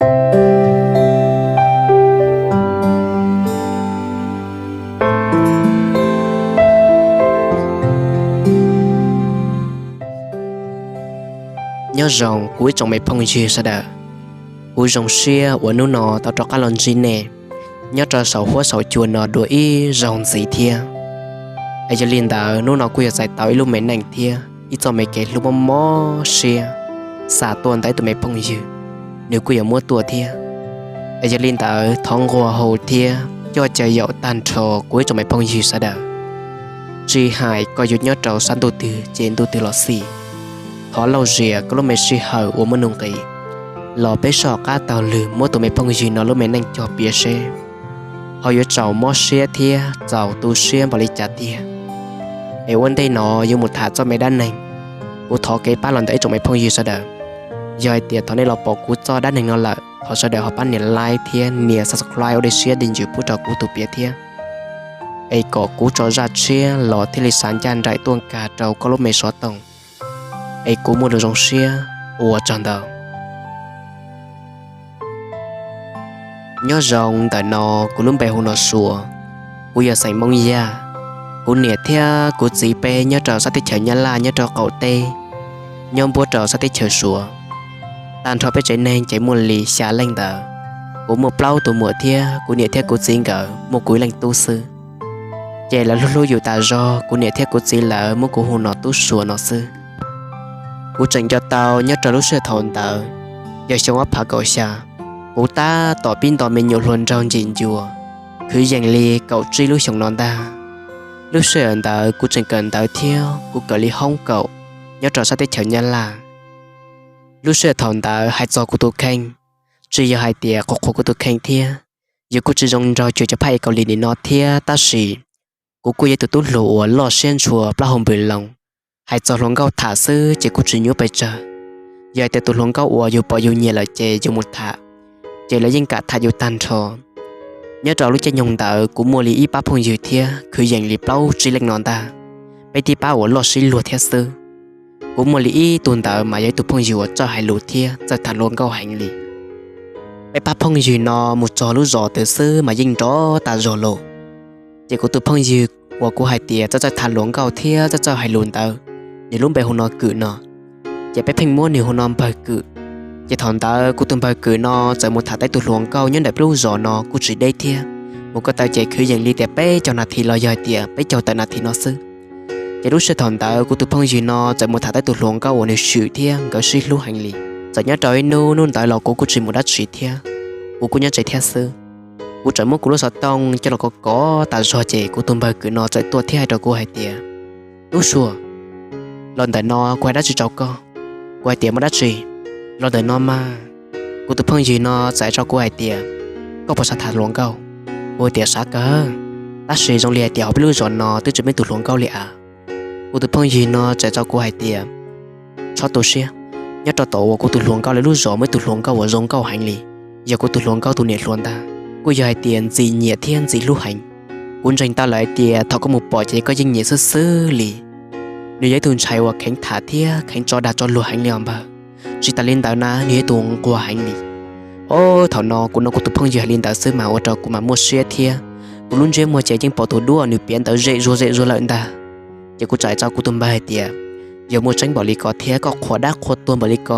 Nyob zoo kuv ib tsoom me phooj ywg sawv daws. Kuv zoo siab uas hnub no tau rov qab los ntsib nej nyob rau saum huab saum cua no dua ib zaug ntxiv thiab. Es yog li ntawd hnub no kuj yog txais tau ib lub me neej thiab ib txoj me kev hlub mob mob siab xa tuaj ntawm ib tug me phooj ywg, nws kuj yuav muab tuaj thiab. Es yog li ntawd thov nquag hu thiab coj caw yaum tag nrho kuv ib tsoom me phooj ywg sawv daws, tsis hais koj yuav nyob rau sab ntuj twg ces ntuj twg los xij, thov lauj zias koj lub me sij hawm uas muaj nuj nqis los peb soj qab taug lw muab tus me phooj ywg no lub me neej cog piav seb ho yuav tsaus mob siab thiab txaus tu siab npaum li cas tiag. Es ua ntej no yuav mus tham txoj me dab neeg, kuv thov kev pab los ntawm ib tsoom me phooj ywg sawv daws. Yog hais tias thaum nej los pom kuv txoj dab neeg no lawm thov sawv daws ho pab nias like thiab nias subscribe ua dej siab dej ntsws pub rau kuv tus piav thiab, es kom kuv tso zaj tshiab los thiaj li xa ncaj nraim tuaj nkag rau koj lub me xov tooj. Es kuv muaj lus zoo siab, ua tsaug ntau. Nyob zoo ntawm no, kuv lub npe hu ua Suav, kuv yog xeem Hmoob Yaj. Kuv niam thiab kuv txiv peb nyob rau sab teb chaws Nyab Laj nyob rau qaum teb, nyob npuab rau sab teb chaws Suav. Tag nrho peb tsev neeg ces muaj li xya leej ntawd. Kuv muaj plaub tus muam thiab kuv niam thiab kuv txiv nkawd muaj kuv ib leej tub xwb. Ces lawv hlub hlub yus tas zog, kuv niam thiab kuv txiv lawv muab kuv hu ua Tub Suav no xwb. Kuv tseem nco tau nyob rau lub sij hawm thaum ntawd, yog xyoo ob phav kaum xya, kuv tab tom pib nto me nyuam hluas nraug ntsim ncua, kwv yees li kaum tsib lub xyoos no ntag. Lub sij hawm ntawd kuv tseem kawm ntawv thiab kuv kawm li hoob kaum nyob rau sab teb chaws Nyab Laj. Lub sij hawm thaum ntawd hais txog kuv tus kheej, tsis yog hais tias qhuas qhuas kuv tus kheej thiab, yus kuj tsis zoo nraug cuag cov phaj ej Kaus Lim nim no thiab, tab sis kuv kuj yog ib tug tub hluas uas loj siab ntshua plaub hau npws loo, hais txog hluas nkauj tham xwb ces kuj tsis nyuaj pes tsawg. Yog hais tias tus hluas nkauj uas yus pom yus nyiam lawm ces yus mus tham, ces lawv yeej kam tham yus tag nrho. Nyob rau lub caij nyoog ntawd kuv muaj li ib pab phooj ywg thiab, kwv yees li plaub tsib leej no ntag, peb tib pab uas loj sib luag thiab xwb. Kuv muaj li ib tug ntawd mas yog ib tug phooj ywg uas txawj hais lus thiab txawj tham hluas nkauj heev li. Peb pab phooj ywg no mus txog lub zos twg xwb mas yeej nrov tas zog lawm. Ces kuv tus phooj ywg uas kuv hais tias txawj txawj tham hluas nkauj thiab txawj txawj hais lus ntawd, nws lub npe hu ua Kwm no, ces peb pheej muab nws hu ua Npawg Kwm. Ces thaum ntawd kuv tus Npawg Kwm no txawm mus tham tau ib tug hluas nkauj nyob ntawm peb lub zos no kuj tsis deb thiab, mus ko taw ces kwv yees li tias peb caug nas this los yog hais tias peb caug tawm nas this no xwb. Ces lub sij hawm thaum ntawd kuv tus phooj ywg no txawm mus tham tau ib tug hluas nkauj uas nws swm thiab nkawd sib hlub heev li. Txawm nyob rau ib hnub, hnub ntawd los kuv kuj tsis mus dab tsi thiab, kuv kuj nyob tsev thiab xwb. Kuv txawm muab kuv lub xov tooj coj los kov kov tas zog ces kuv tus Npawg Kwm no txawm tuaj thiab hais rau kuv hais tias, Tub Suav, los ntawm no kuv hais dab tsi rau koj. Kuv hais tias, Muaj dab tsi? Los ntawm no mas. Kuv tus phooj ywg no txawm hais rau kuv hais tias, Koj puas xav tham hluas nkauj? Kuv tias, Xav kawg, tab sis zoo li hais tias hauv peb lub zos no twb tsis muaj ib tug hluas nkauj li as. Kuv tus phooj ywg no txawm hais rau kuv hais tias, Txhob tu siab, nyob rau tom uas kuv tus hluas nkauj lawv lub zos muaj ib tug hluas nkauj uas zoo nkauj heev li, yog kuv tus hluas nkauj tus niam hluas ntag, kuj yog hais tias ntxim nyiam thiab ntxim hlub heev. Kuv ntseeg tau lawm hais tias thaum koj mus pom ces koj yeej nyiam xwb xwb li. Nws yog ib tug ntxhais uas kheev tham thiab kheev tso dag tso luag heev li os npawg. Tsis tas li ntawd na, nws yog ib tug nquag heev li. Ob, thaum no kuv hnov kuv tus phooj ywg hais li ntawd xwb mas ua rau kuv mas muaj siab thiab, kuv lub ntsiab muag ces yeej pom tus duab nws piav ntawd zem zuag zem zuag lawm ntag. Ces kuv txawm hais rau kuv tus npawg hais tias, Yog muaj tseeb npaum li ko thiab koj qhuas dab qhuas tuag npaum li ko,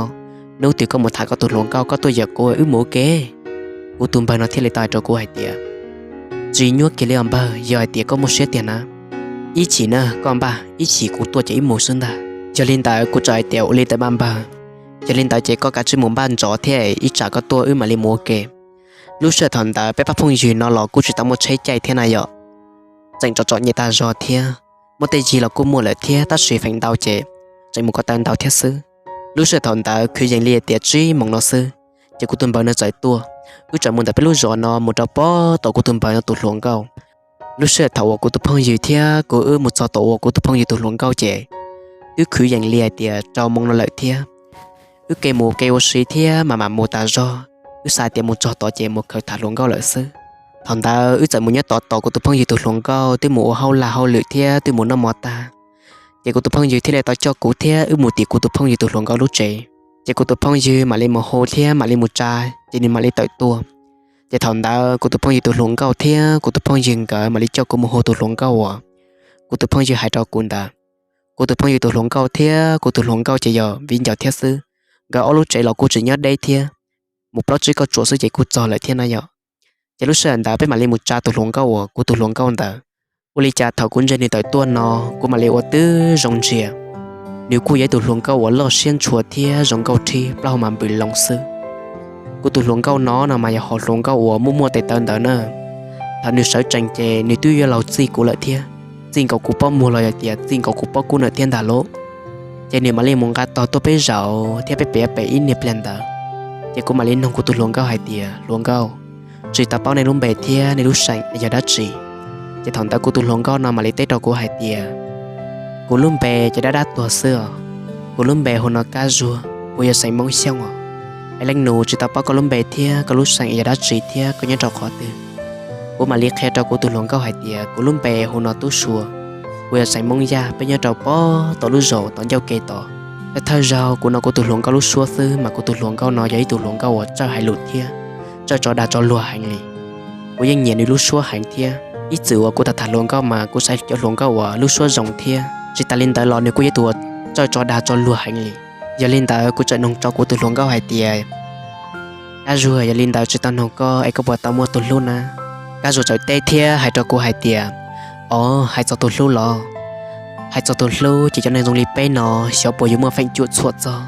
hnub twg koj mus tham koj tus hluas nkauj koj tuaj yaum kuv wb mus ua ke. Kuv tus npawg no thiaj li tau hais rau kuv hais tias, Tsis nyuaj kiag li os npawg, yog hais tias koj muaj siab tiag na, ib chim na koj npaj, ib chim kuv tuaj ces wb mus xwb ntag. Yog li ntawd kuv txawm hais tias, Ua li ntawd mas npawg, yog li ntawd ces koj kav tsij mus npaj ntxov thiab ib tsam koj tuaj wb mam li mus ua ke. Lub sij hawm thaum ntawd peb pab phooj ywg no los kuj tsis tau muaj tsheb caij thiab na yom, tseem tsom tsom nyem tag zog thiab, muaj tej yig los kuj muaj lawm thiab tab sis feem ntau ces tseem mus ko taw ntau thiab xwb. Lub sij hawm thaum ntawd kwv yees li tias tsib moos no xwb, ces kuv tus npawg no txawm tuaj. Wb txawm mus ntawm peb lub zos no mus rau pem tom kuv tus npawg no tus hluas nkauj. Lub sij hawm thaum uas kuv tus phooj ywg thiab kuv wb mus txog tom uas kuv tus phooj ywg tus hluas nkauj ces twb kwv yees li hais tias rau moos no lawm thiab. Wb ke mus ke ua si thiab mam mam mus tas zog, wb xav tias mus txog tod ces mus khaws tham hluas nkauj lawm xwb. Thaum ntawd wb txawm mus nyob tod tos kuv tus phooj ywg tus hluas nkauj twb mus ua hauj lwm thiab twb mus noj mov tag, ces kuv tus phooj ywg thiaj li tau coj kuv thiab wb mus tim kuv tus phooj ywg tus hluas nkauj lub tsev. Ces kuv tus phooj ywg mam li mus hu thiab mam li mus tsa, ces nws mam li tawm tuaj. Ces thaum ntawd kuv tus phooj ywg tus hluas nkauj thiab kuv tus phooj ywg nkawd mam li coj kuv mus hu tus hluas nkauj uas kuv tus phooj ywg hais rau kuv ntawd. Kuv tus phooj ywg tus hluas nkauj thiab kuv tus hluas nkauj ces yog viv ncaus thiab xwb, nkawd ob lub tsev los kuj tsis nyob deb thiab, mus plaub tsib kauj tsuam xwb ces kuj txog lawm thiab na yom. Ces lub sij hawm ntawd peb mam li mus tsa tus hluas nkauj uas kuv tus hluas nkauj ntawd. Ua li cas thaum kuv ntsia nws tawm tuaj no, kuv mam li ua tib zoo ntsia. Nws kuj yog ib tug hluas nkauj uas loj siab ntshua thiab zoo nkauj rhib, plaub hau mas npws loo xwb. Kuv tus hluas nkauj no no mas yog hom hluas nkauj uas muaj muaj tes taw ntawd na. Thaum nws sawv tsees ces nws twb yuav laug txij kuv lawm thiab, txij nkaus kuv pob muag los yog tias txij nkaus kuv pob kub ntawm thiab ntag lauj. Ces nws mam li mus nqa tog tuaj peb zaum thiab peb piav pem ib niag pliag ntawd. Ces kuv mam li nug kuv tus hluas nkauj hais tias, hluas nkauj, tsis tau paub nej lub npe thiab nej lub seem yog dab tsi? Ces thaum ntawd kuv tus hluas nkauj no mam li teb rau kuv hais tias, kuv lub npe ces dab dab tuag xwb os. Kuv lub npe hu no Kab Zuag, kuv yog xeem Hmoob Xyooj os. Es leej nus tsis tau paub koj lub npe thiab koj lub seem yog dab tsi thiab koj nyob rau qhov twg? Kuv mam li qhia rau kuv tus hluas nkauj hais tias kuv lub npe hu no Tub Sua, kuv yog xeem Hmoob Yaj, peb nyob rau pob tom lub zos tom ncauj ke tod. Thawj thawj zaug kuv no kuv tus hluas nkauj lub suab xwb mas kuv tus hluas nkauj no yog ib tug hluas nkauj uas txawj hais lus thiab txawj tso dag tso luag heev li. Kuv yeej nyiam nws lub suab heev thiab. Ib txwm uas kuv tham tham hluas nkauj mas kuv xaiv cov hluas nkauj uas lub suab zoo thiab. Tsis tas li ntawd los nws kuj yog ib tug uas txawj tso dag tso luag heev li. Yog li ntawd kuv txawm nug rau kuv tus hluas nkauj hais tias, Kab Zuag, yog li ntawd tsis tau nug koj es koj puas tau muaj tus hlub na? Kab Zuag txawm teb thiab hais rau kuv hais tias, o, hais txog tus hlub los? Hais txog tus hlub ces cov neeg zoo li peb no xyov puas yuav muaj feem cuam txhuam txog.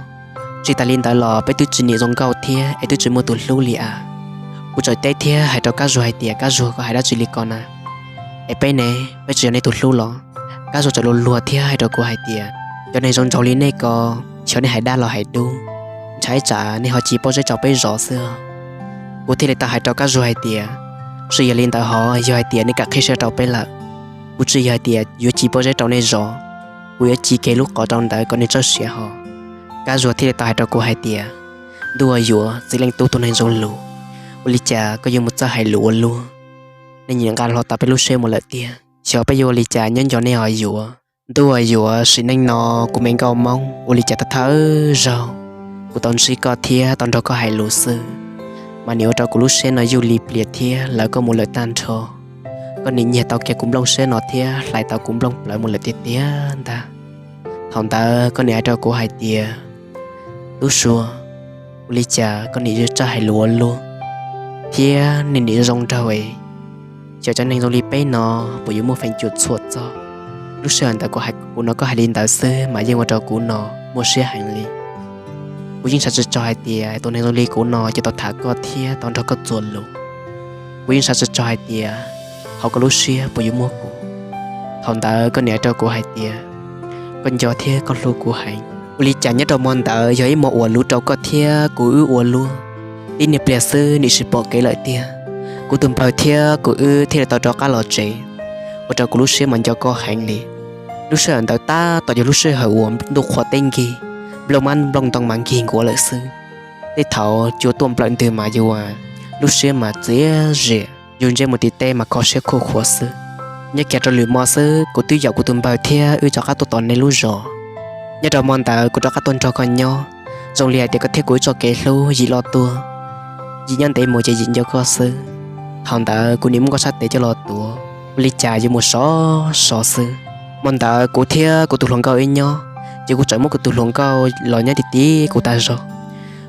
Tsis tas li ntawd los peb twb tsis niam zoo nkauj thiab es twb tsis muaj tus hlub li as. Kuv txawm teb thiab hais rau Kab Zuag hais tias, Kab Zuag, koj hais dab tsi li ko na? Es peb ne, peb tsis yog nej tus hlub los? Kab Zuag txawm luag luag thiab hais rau kuv hais tias, cov neeg zoo nraug li nej ko, xyov nej hais dab los hais dub, ntshai tsam nej ho ci pob zeb rau peb zov xwb. Kuv thiaj li tau hais rau Kab Zuag hais tias, tsis yog li ntawd hos, yog hais tias nej kam qhib siab rau peb lawm, kuv tsis yog hais tias yuav ci pob zeb rau nej zov, kuv yuav ci kiag lub qos rau ntawd kom nej txawj siav hos. Kab Zuag thiaj li tau hais rau kuv hais tias, ntuj ua yuav, txiv leej tub tus neeg zoo lus, ua li cas koj yuav mus txawj hais lus ua luag, nej nyiam nqa hlo tas peb lub siab mus lawm tiag. Xyov peb yuav ua li cas nyob nco nej hos yuav. Ntuj ua yuav, sim neej no kuv me nkauj Hmoob ua li cas thawj thawj zaug kuv tau ntsib koj thiab tau nrog koj hais lus xwb, mas nim ua rau kuv lub siab no yuj li plias thiab lawv koj mus lawm tag nrho. Koj nim nyiag tau kiag kuv nplooj siab no thiab hlais tau kuv nplooj plawv mus lawm tiag tiag ntag. Thaum ntawd koj nim hais rau kuv hais tias, Tub Sua, ua li cas koj nim txawj hais lus ua luag thiab nej nim zoo nraug es, xyov cov neeg zoo li peb no puas yuav muaj feem cuam txhuam txog. Lub sij hawm ntawd kuv hais kuv no koj hais li ntawd xwb mas yeej ua rau kuv no muaj siab heev li. Kuv yeej xav tsis txog hais tias tus neeg zoo li kuv no ces tau tham koj thiab tau nrog koj txuas lus. Kuv yeej xav tsis txog hais tias hauv koj lub siab puas yuav muaj kuv. Thaum ntawd koj nim hais rau kuv hais tias, koj nco thiab koj hlub kuv heev. Ua li cas nyob rau hmo ntawd yog ib hmo uas luv rau koj thiab kuv wb ua luag, tib niag pliag xwb nim sis pom kev lawm tiag. Kuv tus npawg thiab kuv wb thiaj li tau rov qab los tsev, ua rau kuv lub siab mas nco koj heev li. Lub sij hawm ntawd tab tom yog lub sij hawm uas ntuj qhua teb nkig, nplooj mab nplooj ntoo mas nkig nkuav lawm xwb. Tej thaum cua tuaj nplawm ntws mas yus lub siab mas txias zias, yus ntsia mus tim teb mas kho siab khuj khuav xwb. Nyob kiag rau lwm hmo xwb kuv twb yaum kuv tus npawg thiab wb rov qab tuaj tom nej lub zos. Nyob rau hmo ntawd kuv rov qab tuaj nrog koj nyob, zoo li hais tias koj thiab kuv wb txoj kev hlub yim loj tuaj, yim nyob ntev mus ces yim nco koj xwb. Thaum ntawd kuv nim muab koj sab tes coj los tuav, ua li cas yuav mus sov sov xwb. Hmo ntawd kuv thiab kuv tus hluas nkauj wb nyob, ces kuv txawm muab kuv tus hluas nkauj los nyob tiv tiv kuv tas zog.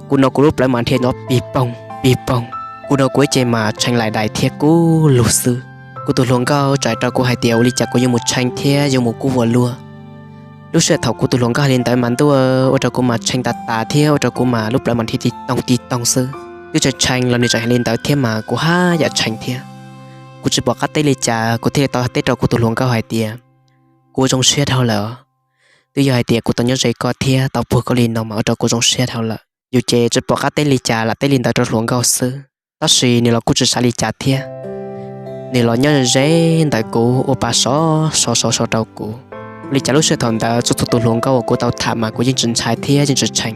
Kuv no kuv lub plawv mas nrhiav nrov pig poog pig poog. Kuv no kuv ib ce mas tshee laim dais thiab kub lug xwb. Kuv tus hluas nkauj txawm hais rau kuv hais tias ua li cas kuv yuav mus tshee thiab yuav mus kub ua luag. Lub sij hawm thaum kuv tus hluas nkauj hais li ntawd mas ntuj ua rau kuv mas tshee tas tas thiab ua rau kuv mas lub plawv mas nrhiav tig toog tig toog xwb. Twb tshee tshee los nws tseem hais li ntawd thiab mas kuv haj yam tshee thiab. Kuv tsis pom qab teb li cas kuv thiaj li tau teb rau kuv tus hluas nkauj hais tias, kuv zoo siab dhau lawm. Twb yog hais tias kuv tau nyob ze koj thiab tau puag koj li no mas ua rau kuv zoo siab dhau lawm. Yus ces tsis pom qab teb li cas lam teb li ntawd rau hluas nkauj xwb, tab sis nws los kuj tsis xav li cas thiab. Nws los nyob ze ntawm kuv ua pa sov sov sov sov rau kuv. Ua li cas lub sij hawm thaum ntawd txhua txhua tus hluas nkauj uas kuv tau tham mas kuv yeej tsis ntshai thiab yeej tsis tshee,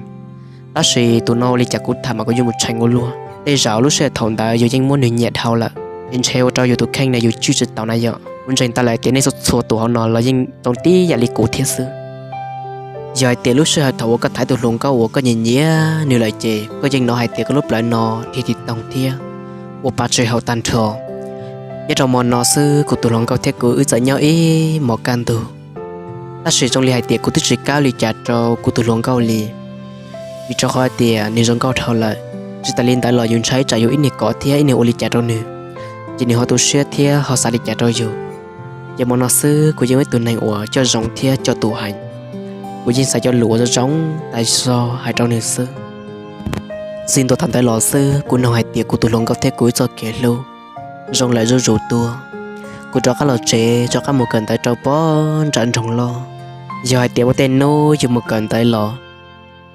tab sis tus no ua li cas kuv tham mas kuv yeej mus tshee ua luag. Tej zaum lub sij hawm thaum ntawd yus yeej muab nws nyiam dhau lawm, ces ntshe ua rau yus tus kheej no yus cwj tsis tau na yom. Kuv ntseeg tau lawm tias nej txhua txhua tus hauv no los yeej zoo tib yam li kuv thiab xwb. Yog hais tias lub sij hawm thaum uas koj thaiv tus hluas nkauj uas koj nyiam nyiam nws lawm ces koj yeej hnov hais tias koj lub plawv no tig tig toog thiab ua pa tsis haum tag nrho. Nyob rau hmo no xwb kuv tus hluas nkauj thiab kuv wb txawm nyob ib hmos kaj ntug, tab sis zoo li hais tias kuv twb tsis kam li cas rau kuv tus hluas nkauj li, vim rau qhov hais tias nws zoo nkauj dhau lawm. Tsis tas li ntawd los yus ntshai tsam yus ib niag kov thiab ib niag ua li cas rau nws, ces nws ho tu siab thiab ho xav li cas rau yus. Ces hmo no xwb kuv yeej ua ib tug neeg uas coj zoo thiab coj tus heev. Kuv yeej xav cov lus uas zoo zoo tas zog hais rau nws xwb. Txij ntua thaum ntawd los xwb kuv noog hais tias kuv tus hluas nkauj thiab kuv wb txoj kev hlub zoo lawm zuj zus tuaj. Kuv rov qab los tsev rov qab mus kawm ntawv rau pob nram nroog loj. Yog hais tias ua tej hnub yus mus kawm ntawv los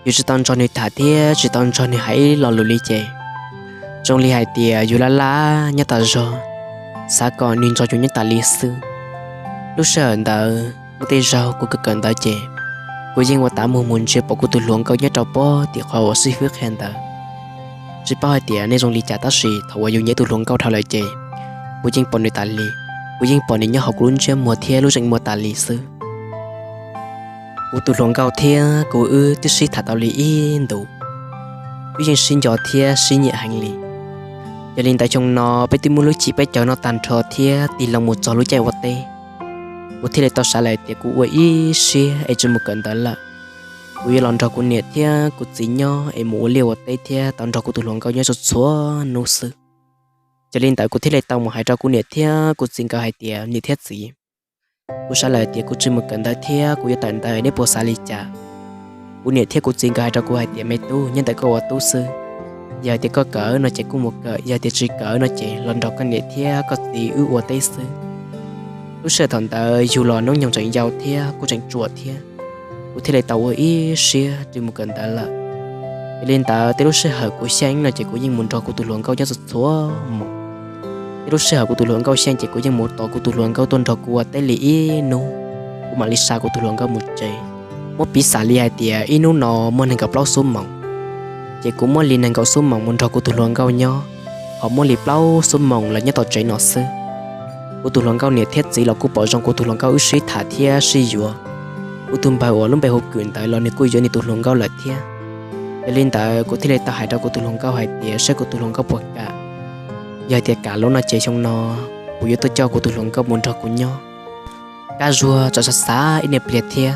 yus tsis tau nrog nws tham thiab tsis tau nrog nws hais ib lo lus li ces zoo li hais tias yus laj laj nyob tas zog, xav kom nws nrog yus nyob tas li xwb. Lub sij hawm ntawd muaj tej zaug kuv kawm kawm ntawv ces kuv yeej ua tav muag mus ntsia pom kuv tus hluas nkauj nyob rau pob tim qhov uas sib fwb qhia ntawv. Tsis paub hais tias nej zoo li cas tab sis thaum uas yus nyiam tus hluas nkauj dhau lawm ces kuv yeej pom nws tas li, kuv yeej pom nws nyob hauv kuv lub ntsiab muag thiab lub zeem muag tas li xwb. Kuv tus hluas nkauj thiab kuv wb twb sib tham tau li ib ntus, wb yeej sib nco thiab sib nyiam heev li. Yog li ntawd xyoo no peb twb muaj lub cim peb caug noj tag nrho thiab tig loo mus txog lub caij ua teb, kuv thiaj li tau xav lawm tias kuv ua ib siab es tsis mus kawm ntawv lawm. Kuv yuav los nrog kuv niam thiab kuv txiv nyob es mus ua liaj ua teb thiab tau nrog kuv tus hluas nkauj nyob txhua txhua hnub xwb. Yog li ntawd kuv thiaj li tau mus hais rau kuv niam thiab kuv txiv nkawd hais tias, niam thiab txiv, kuv xav lawm tias kuv tsis mus kawm ntawv thiab kuv yuav tawm ntawv, neb puas xav li cas? Kuv niam thiab kuv txiv nkawd hais rau kuv hais tias, me tub, nyob ntawm koj ua tub xwb. Yog hais tias koj kawm no ces kuj mus kawm, yog tias tsis kawm no ces los nrog koj niam thiab koj txiv wb ua teb xwb. Lub sij hawm thaum ntawd yus los hnub nyoog tseem yau thiab kuj tseem ruam thiab, kuv thiaj li tau ua ib siab tsis mus kawm ntawv lawm. Yog li ntawd tej lub sij hawm kuv xyeej no ces kuv yeej mus nrog kuv tus hluas nkauj nyob txhua txhua mus. Tej lub sij hawm kuv tus hluas nkauj xyeej ces kuv yeej mus tos kuv tus hluas nkauj tuaj nrog kuv ua teb li ib hnub, kuv mam li xa kuv tus hluas nkauj mus tsev. Muab piv xam li hais tias ib hnub no muaj nees nkaum plaub xuab moos, ces kuv muab li nees nkaum xuab moos mus nrog kuv tus hluas nkauj nyob, ho muab li plaub xuab moos los nyob tom tsev no xwb. Kuv tus hluas nkauj niam thiab txiv los kuj pom zoo kuv tus hluas nkauj wb sib tham thiab sib yuav. Kuv tus npawg uas lub npe hu Kwm ntawd los nws kuj yuav nws tus hluas nkauj lawm thiab. Yog li ntawd kuv thiaj li tau hais rau kuv tus hluas nkauj hais tias saib kuv tus hluas nkauj puas kam. Yog hais tias kam lawm no ces xyoo no kuv yuav tuaj coj kuv tus hluas nkauj mus nrog kuv nyob. Kab Zuag txawm xav xav ib niag pliag thiab,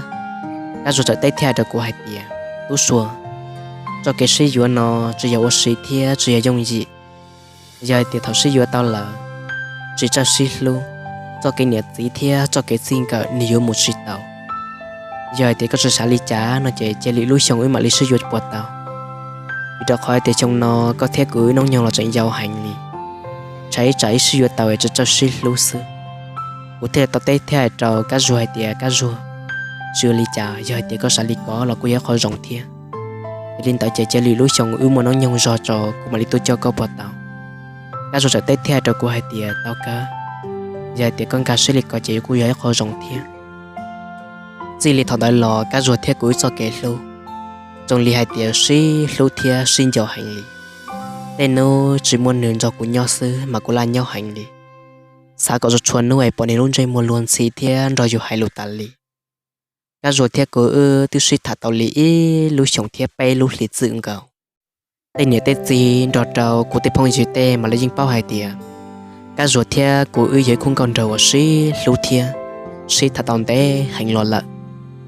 Kab Zuag txawm teb thiab hais rau kuv hais tias, tub Sua, txoj kev sib yuav no tsis yog ua si thiab tsis yog yooj yim. Yog hais tias thaum sib yuav tau lawm, tsis txawj sib hlub, txoj kev niam txiv thiab txoj kev txij nkawm nws yuav mus tsis tau. Yog hais tias koj tsis xav li cas no ces cia li lub xyoo wb mam li sib yuav puas tau. Vim rau qhov hais tias xyoo no koj thiab kuv wb hnub nyoog los tseem yau heev li, ntshai tsam ib sib yuav tau es tsis txawj sib hlub xwb. Kuv thiaj li tau teb thiab hais rau Kab Zuag hais tias, Kab Zuag, tsis ua li cas, yog hais tias koj xav li ko los kuj yog ib qho zoo thiab. Yog li ntawd ces cia li lub xyoo wb muaj hnub nyoog zog tso kuv mam li tuaj coj koj puas tau? Kab Zuag txawm teb thiab hais rau kuv hais tias, tau kawg, yog hais tias koj nkag siab li ko ces kuj yog ib qho zoo thiab. Txij li thaum ntawd los Kab Zuag thiab kuv wb txoj kev hlub zoo li hais tias sib hlub thiab sib nco heev li. Tej hnub tsis muaj nws nrog kuv nyob xwb mas kuv laj nyob heev li, xav kom txhua txhua hnub es pom nws lub ntsej muag luag ntxhi thiab nrog yus hais lus tas li. Kab Zuag thiab kuv wb twb sib tham tau li ib lub xyoos thiab peb lub hlis txwm nkaus. Tej niam tej txiv nrog rau kuv tej phooj ywg tej mas lawv yeej paub hais tias Kab Zuag thiab kuv wb yog ib khub nkauj nraug uas sib hlub thiab sib tham tau ntev heev los lawm,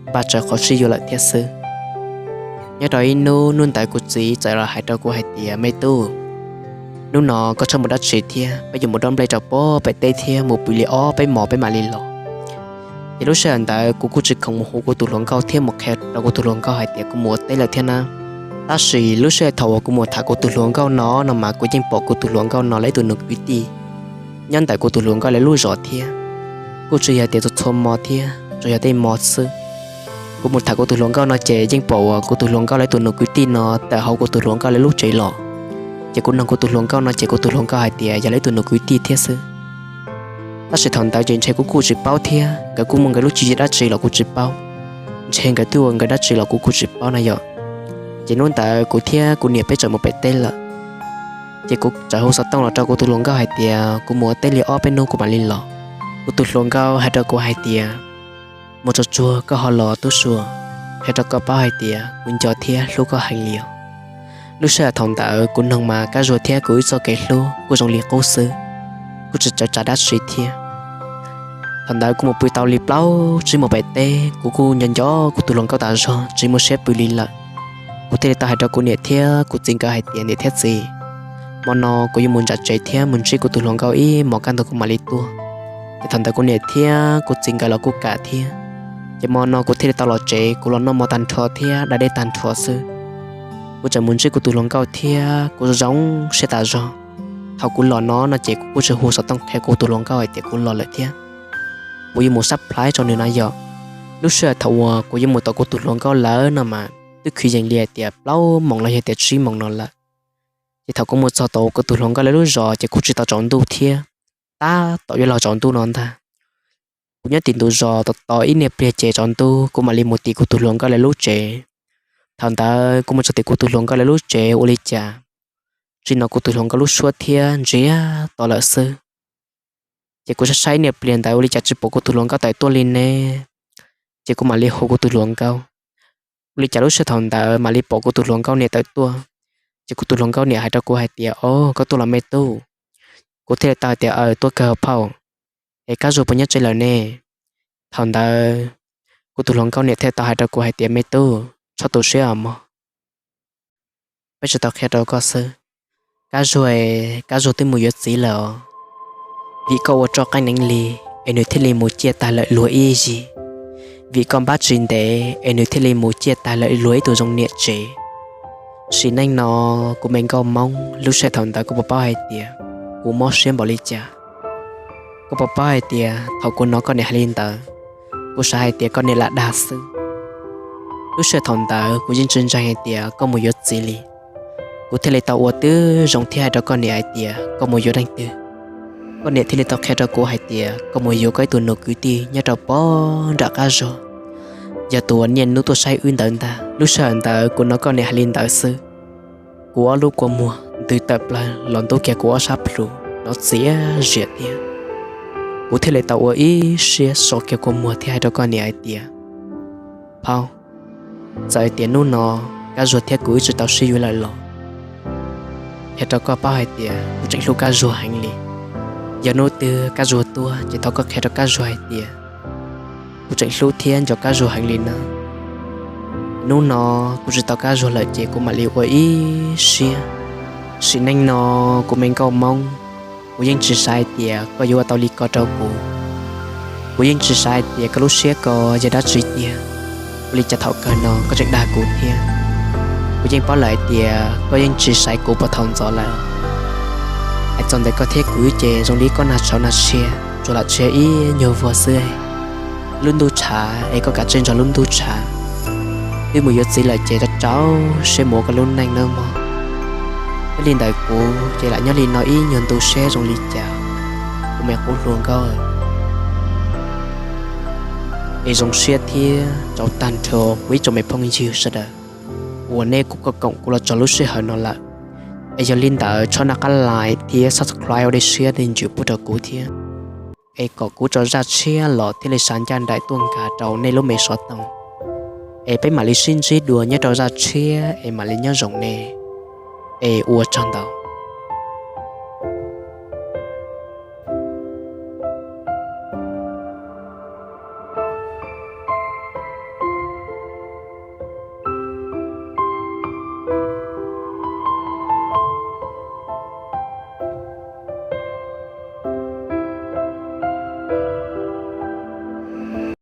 npaj tsawv qhov sib yuav lawm thiab xwb. Nyob rau ib hnub, hnub ntawd kuv txiv txawm los hais rau kuv hais tias, me tub, hnub no koj txhob mus dab tsi thiab, peb yuav mus dob nplej rau pob pem teb thiab mus pw li ob peb hmos peb mam li los. Ces lub sij hawm ntawd kuv kuj tsis khoom mus hu kuv tus hluas nkauj thiab mus qhia rau kuv tus hluas nkauj hais tias kuv mus ua teb lawm thiab na. Tab sis lub sij hawm thaum uas kuv mus tham kuv tus hluas nkauj no no mas kuv yeej pom kuv tus hluas nkauj no lawv ib tug nus kwv tij nyob ntawm kuv tus hluas nkauj lawv lub zos thiab. Kuj tsis yog tias txhua txhua hmo thiab, tsuas yog tej hmo xwb. Kuv mus tham kuv tus hluas nkauj no ces yeej pom uas kuv tus hluas nkauj lawv ib tug nus kwv tij no tawm hauv kuv tus hluas nkauj lawv lub tsev los. Ces kuv noog kuv tus hluas nkauj no ces kuv tus hluas nkauj hais tias yog lawv ib tug nus kwv tij thiab xwb. Tab sis thaum ntawd ces ntshe kuv kuj tsis paub thiab, nkawd kuj muaj nkawd lub tswv yim dab tsi los kuv tsis paub, ntshe nkawd twb ua nkawd dab tsi los kuv kuj tsis paub na yom. Ces hnub ntawd kuv thiab kuv niam peb txawm mus pem teb lawm. Ces kuv txawm hu xov tooj los rau kuv tus hluas nkauj hais tias kuv mus ua teb li ob peb hnub kuv mam li los. Kuv tus hluas nkauj hais rau kuv hais tias, mus tsuag tsuag koj ho los tub Sua. qhia rau koj paub hais tias kuv nco thiab hlub koj heev li os. Lub sij hawm thaum ntawd kuv noog mas Kab Zuag thiab kuv wb txoj kev hlub kuj zoo li qub xwb, kuj tsis tsawv tsav dab tsi thiab. Thaum ntawd kuv mus pw tau li plaub tsib moos pem teb, kuv kuj nco nco kuv tus hluas nkauj tas zog tsis muaj siab pw li lawm. Kuv thiaj li tau hais rau kuv niam thiab kuv txiv nkawd hais tias, niam thiab txiv, hmo no kuv yuav mus ntsa tsev thiab mus ntsib kuv tus hluas nkauj ib hmos kaj ntug kuv mam li tuaj. Ces thaum ntawd kuv niam thiab kuv txiv nkawd los kuj kam thiab. Ces hmo no kuv thiaj li tau los tsev, kuv los noj mov tag nrho thiab da dej tag nrho xwb. Kuv tseem mus ntsib kuv tus hluas nkauj thiab kuv zoo siab tas zog. Thaum kuv los no no ces kuv kuj tsis hu xov tooj qhia kuv tus hluas nkauj hais tias kuv los lawm thiab. Kuv yuav mus surprise rau nws na yom. Lub sij hawm thaum uas kuv yuav mus tom kuv tus hluas nkauj lawm no mas twb kwv yees li hais tias plaub moos los yog tias tsib moos no lawm. Ces thaum kuv mus txog tom kuv tus hluas nkauj lawv lub zos ces kuj tsis tau tsaus ntuj thiab, tab tom yuav los tsaus ntuj no ntag. Kuv nyob tim ntug zos tos tos ib niag pliag ces tsaus ntuj kuv mam li mus tim kuv tus hluas nkauj lawv lub tsev. Thaum ntawd kuv mus txog tim kuv tus hluas nkauj lawv lub tsev ua li cas, tsis hnov kuv tus hluas nkauj lub suab thiab ntsiag to lawm xwb. Ces kuv saib saib ib niag pliag ntawd ua li cas tsis pom kuv tus hluas nkauj tawm tuaj li ne. Ces kuv mam li hu kuv tus hluas nkauj. Ua li cas lub sij hawm thaum ntawd mam li pom kuv tus hluas nkauj niam tawm tuaj. Ces kuv tus hluas nkauj niam hais rau kuv hais tias, o, koj tuaj los me tub? Kuv thiaj li tau hais tias, aw, tuaj kawg phauj. Es Kab Zuag puas nyob tsev lawm ne? Thaum ntawd kuv tus hluas nkauj niam thiaj tau hais rau kuv hais tias, me tub, txhob tu siab os mog. Peb tsis tau qhia rau koj xwb. Kab Zuag, Kab Zuag twb mus yuav txiv lawm os. Vim koj ua roj qeej neeb li es nws thiaj li mus ciaj tag lawm luag ib yig. Vim koj npab tsis ntev es nws thiaj li mus ciaj tag lawm luag ib tug zoo niam tsev. Sim neej no kuv me nkauj Hmoob, lub sij hawm thaum ntawd koj puas paub hais tias kuv mob siab npaum li cas? Koj puas paub hais tias thaum kuv hnov koj niam hais li ntawd, kuv xav hais tias koj niam lam dag xwb. Lub sij hawm thaum ntawd kuv yeej tsis ntseeg hais tias koj mus yuav txiv li. Kuv thiaj li tau ua tib zoo thiab hais rau koj niam hais tias koj mus yuav leej twg. Koj niam thiaj li tau qhia rau kuv hais tias koj mus yuav koj ib tug nus kwv tij nyob rau pog nram qab zog, yog tus uas niaj hnub tuaj saib wb ntawd ntag. Lub sij hawm ntawd kuv hnov koj niam hais li ntawd xwb, kuv ob lub kua muag ntws tawm plaws los ntub kiag kuv ob sab plhu, hnov txias zias thiab. Kuv thiaj li tau ua ib siab so kiag kua muag thiab hais rau koj niam hais tias, phauj, txawm hais tias hnub no Kab Zuag thiab kuv wb tsis tau sib yuav lawm los, qhia rau koj paub hais tias kuv tseem hlub Kab Zuag heev li. Yog hnub twg Kab Zuag tuaj ces thov koj qhia rau Kab Zuag hais tias kuv tseem hlub thiab nco Kab Zuag heev li na. Hnub no kuv tsis tau Kab Zuag lawm ces kuv mam li ua ib siab. Sim neej no kuv me nkauj Hmoob, kuv yeej tsis xav hais tias koj yuav ua tau li ko rau kuv. Kuv yeej tsis xav hais tias koj lub siab ko yog dab tsi tiag. Ua li cas thaum kawg no koj tseem dag kuv thiab? Kuv yeej paub lawm hais tias koj yeej tsis xaiv kuv puag thaum ntxov lawm. Hais txog ntawm koj thiab kuv ces zoo li koj nag tshauv nag tshiab tsuas lam tshiab ib nyuag vuag xwb. Lub ntuj tshav es koj kav tsij nrog lub ntuj tshav. Wb mus yuav txiv lawm ces rau rau siab mus ua koj lub neej nawb mog. Nyob li ntawm kuv ces lam nyob li no ib nyuag ntu seb zoo li cas, kuv me qub hluas nkauj. Es zoo siab thiab rau tag nrho kuv ib tsoom me phooj ywg sawv daws uas nej kuj koom kuv los txog lub sij hawm no lawm. Es yog li ntawd txhob nco qab like thiab subscribe ua dej siab dej ntsws pub rau kuv thiab, es kom kuv tso zaj tshiab los thiaj li xa ncaj nraim tuaj nkag rau nej lub me xov tooj. Es peb mam li sib ntsib dua nyob rau zaj tshiab es mam li nyob zoo nej. Es ua tsaug ntau.